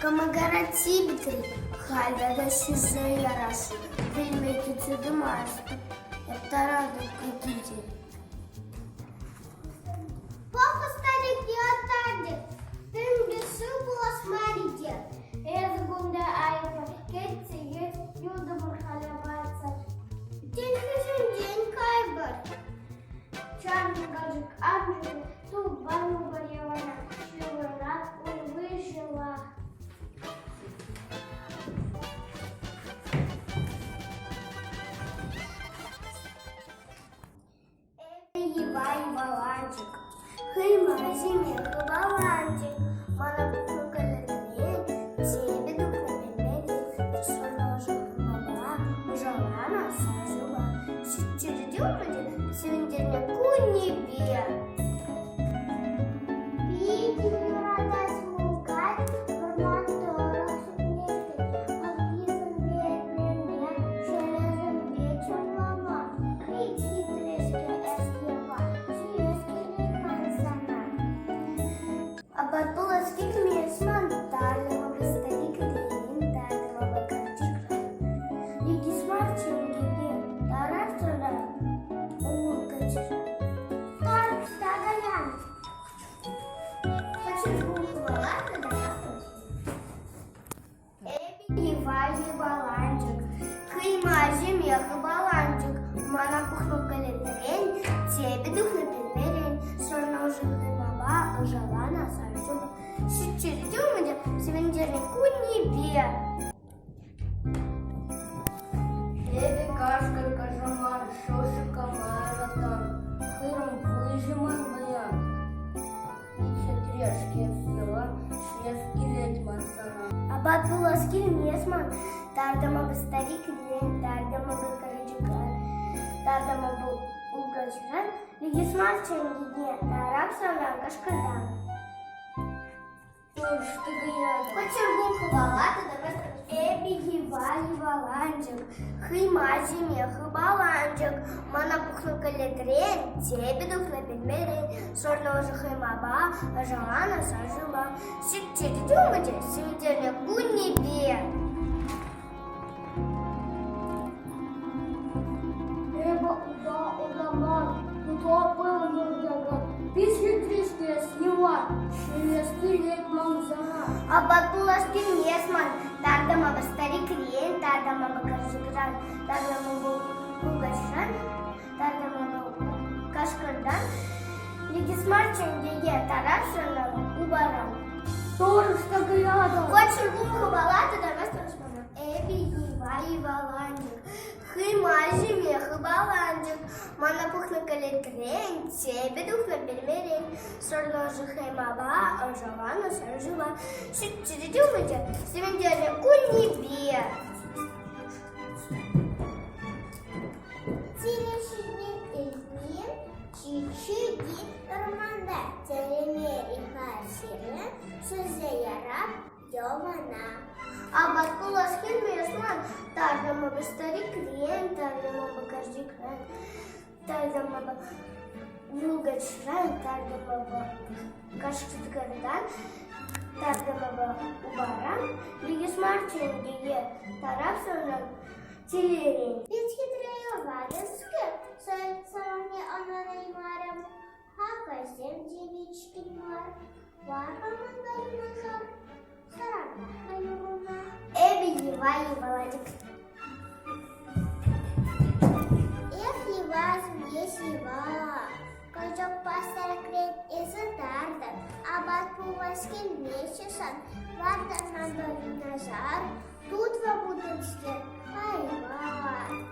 Кӑмакара типӗтрӗ, халь тата ҫисе ярасшӑн. Вилме кӗтсе тӑмастӑп, эп таратӑп килтен. Плохо старик не Тӗнкӗ пулас мар-и те. Эсӗ кунта айӑпа кӗтсе юлтӑмӑр халӗ ватса. Тен хыҫӗнчен кайпӑр. Чарнӑ кашӑк амӑшӗ тупанӑпӑр йӑвана ҫывӑрать ун выҫӑлах. Иван Баланчик, хӑйма ҫиме хӑваланчӑк, мана пухнӑ кӗлӗтрен, типӗ тухнӑ пельмени, сӑрнӑшӑн хӑмапа, мӑшӑрланӑ сасӑпа, ҫиччӗре те сӳнтернӗ кунӗпе. Питӗ юратас мулкач вӑрман тӑрӑх Апат пулас килмест ман, тарлӑ старик Ленин татӑлӑ карчӑкран. Лекес мар чӗлхепе тарах-тарах ур каччӑран. Тарӑхса каян. Эпӗ Иван-Иваланчӑк, хӑйма ҫиме хыпаланчӑк, мана пӑхнӑ кӗлетрен, тепӗ тухнӑ пӳлмерен, сӑрнӑшӑн хӑймапа ӑшаланӑ сар ҫупа, ҫиччӗре те умӗнче сивӗнтернӗ кунӗпе. Эпӗ кашкӑр кашаман, шӑши кӑмарӑтӑм, хырӑм выҫӑ ман паян. Хитрешке сыла ҫиес килет ман сана. Апат пулас килмест ман. Тартӑмӑп старикрен, тартӑмӑп карчӑкран, тартӑмӑп укачран, лекес мар чӗнкине, тарап сана кашкӑртан. Кочергун хӑвала тата Эпӗ йӑва-йӑваланчӑк, хӑйма ҫиме хыпаланчӑк. Мана пухнӑ кӗлетрен, тепӗ тухнӑ пӳлмерен, сорнӑ ӑшӑ хӑймапа, ӑшаланӑ сар шывпа. Сиктерчӗ те умӗнче сивӗнтернӗ кунӗпе. Эпӗ упа утаман, утопил юртакан, пиҫӗтрӗҫ сива, ҫиес килет ман сана. Апат пулас килмест ман, тартӑмӑпӑр старикрен, тартӑмӑпӑр карчӑкран, тартӑмӑпӑр кукаҫран, тартӑмӑпӑр кашкӑртан, лекес мар чӗнкеке тарасшӑн упаран. Торӑшка каятӑп. Хочешь хӑвала тата тӑрӑшмана. Эпӗ Ива Иваланчӑк, хӑйма ҫиме хыпаланчӑк. Мана пухнӑ кӗлетрен, тепӗ тухнӑ пӳлмерен, сӑрнӑшӑ хӑймапа ӑшаланӑ сар шыва. Ҫиччӗре те умӗнче сивӗнтернӗ кунӗпе. Тилӗ Чичи вӑрманта тӗлӗнмелли сирӗн сӳсе ярап Йӑвана. Апат пулас килмест ман, тарлӑмӑпӑр старикрен, тарлӑмӑпӑр карчӑкран, тарлӑмӑпӑр вулкӑчран, тарлӑмӑпӑр кашкӑртан, тарлӑмӑпӑр упаран, лекес мар чӗнкене, тарап сӑнран. Телерен. Пит хитре ватӑскер, сӑмахне ӑнланаймарӑм. Хакӑсем те вичкӗн мар. Вар-ха манпа юнашар, сӑрантах-ха юрруна. Эпӗ Ева Еваладик. Эх, Ивасӑм, ес Ива, кӑчӑкпа сӗрӗкрен эсӗ тартӑн, апат пулас килместчӗ сан, вартан манпа юнашар, тутлӑ путӑн-ҫке, айва.